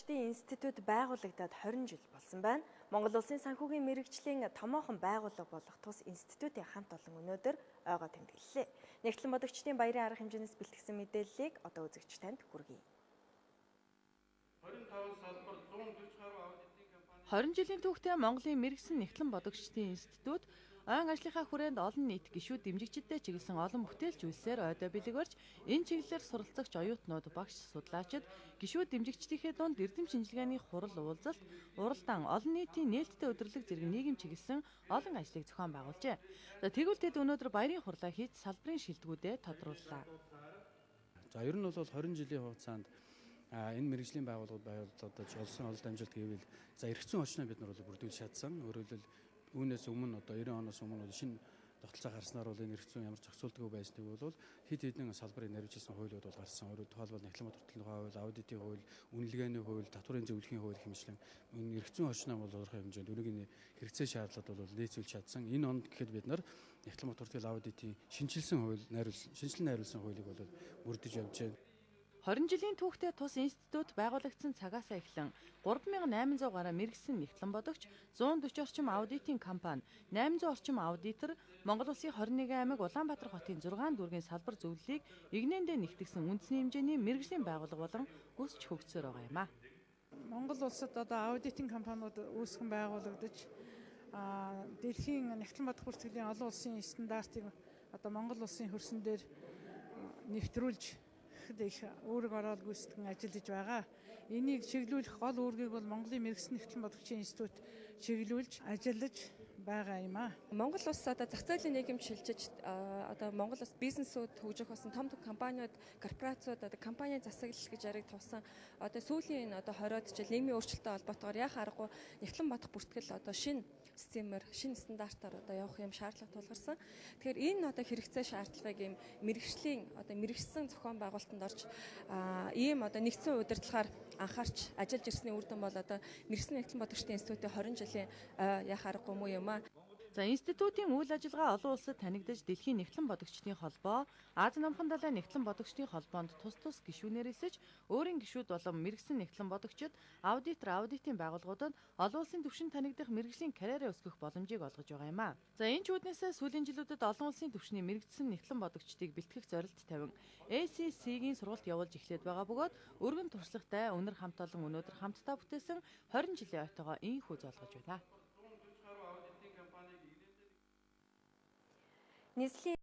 бодогчдын институт байгуулагдаад 20 жил болсон байна. Монгол Улсын санхүүгийн мэргэжлийн томоохон байгууллага болох тус институтын хамт олон өнөөдөр ойгоо тэмдэглэлээ. Нягтлан бодогчдын баярын арга хэмжээнээс бэлтгэсэн мэдээллийг одоо үзэгч танд хүргэе. 25 салбар 140 гаруй аудитын компани 20 жилийн түүхтэй Монголын мэргэсэн нягтлан бодогчдын институт ойн ажлынхаа хүрээнд олон нийт гишүүд дэмжигчдэд чиглэсэн олон бүтээлч үйлсээр ойдоо бэлэг барьж энэ чиглэлээр суралцагч оюутнууд, багш, судлаачид, гишүүд дэмжигчдийнхээ дунд эрдэм шинжилгээний хурал уулзалт, уралдаан, олон нийтийн нээлттэй өдөрлөг зэрэг нийгэм чиглэсэн олон ажлыг зохион байгуулжээ. За тэгвэл тэд өнөөдөр баярын хурлаа хийж салбарын шилдэгүүдээ тодрууллаа. За ер нь бол 20 жилийн хугацаанд энэ мэргэжлийн байгууллагууд байгуулагдаж олсон олд амжилт гэвэл за эрх зүйн орчноо бид нар бол бүрдүүлж чадсан. Өөрөөр хэлбэл үүнээс өмнө одоо 90 оноос өмнө бол шинэ тогтолцоо гарснаар бол энэ эрх зүйн ямар зохицуулдаггүй байсныг бол хэд хэдэн салбарыг наривчилсан хуулиуд бол гарсан. Өөрөөр тухайлбал нягтлан бод хүртэлийн хууль, аудитын хууль, үнэлгээний хууль, татварын зөвлөхийн хууль хэмжлэн энэ эрх зүйн орчноо бол тодорхой хэмжээнд өнөөгийн хэрэгцээ шаардлагад бол нийцүүлж чадсан. Энэ онд гэхэд бид нар нягтлан бод хүртэл аудитын шинэчилсэн хууль, шинэчлэн найруулсан хуулийг бол мөрдөж явж байна. 20 жилийн түүхтэй тус институт байгуулагдсан цагаасаа эхлэн 3800 гаруй мэргэсэн нягтлан бодогч, 140 орчим аудитын компани, 800 орчим аудитор, Монгол Улсын 21 аймаг, Улаанбаатар хотын 6 дүүргийн салбар зөвлөлийг эгнээндээ нэгтгсэн үндэсний хэмжээний мэргэжлийн байгууллага болон өсч хөгжсөөр байгаа юм а. Монгол улсад одоо аудитын компаниуд үүсгэн байгуулагдаж дэлхийн нягтлан бодох бүртгэлийн олон улсын стандартыг одоо Монгол улсын хөрсөн дээр нэвтрүүлж их үүрэг орол гүйцэтгэн ажиллаж байгаа. Энийг чиглүүлэх гол үүргийг бол Монголын мэргэсэн нягтлан бодогчийн институт чиглүүлж ажиллаж байгаа юм а. Монгол улс одоо зах зээлийн нийгэмд шилжиж одоо Монгол улс бизнесүүд хөгжих болсон, том том компаниуд, корпорациуд одоо компани засаглал гэж яриг тувсан. Одоо сүүлийн одоо 20-од жил нийгмийн өөрчлөлттэй холбоотойгоор яах аргагүй нягтлан бодох бүртгэл одоо шинэ системээр, шинэ стандартаар одоо явах юм шаардлага тулгарсан. Тэгэхээр энэ одоо хэрэгцээ шаардлагыг ийм мэргэжлийн одоо мэргэжсэн зохион байгуулалтанд орж ийм одоо нэгдсэн удирдлагаар анхаарч ажиллаж ирсний үр дүн бол одоо мэргэсэн нягтлан бодогчдын институтын 20 жилийн яах аргагүй муу юм а. За институтын үйл ажиллагаа олон улсад танигдаж дэлхийн нягтлан бодогчдын холбоо, Ази Номхон далайн нягтлан бодогчдын холбоонд тус тус гишүүнээр элсэж өөрийн гишүүд болон мэргэсэн нягтлан бодогчид, аудитор, аудитын байгууллагуудад олон улсын түвшинд танигдах мэргэжлийн карьераа өсгөх боломжийг олгож байгаа юм а. За энэ ч үүднээсээ сүүлийн жилүүдэд олон улсын түвшний мэргэжсэн нягтлан бодогчдыг бэлтгэх зорилт тавин ACC-ийн сургалт явуулж эхлээд байгаа бөгөөд өргөн туршлагатай өнөр хамт олон өнөөдөр хамтдаа бүтээсэн 20 жилийн ойтойгоо ийнхүү золгож байна. Нийслэлийн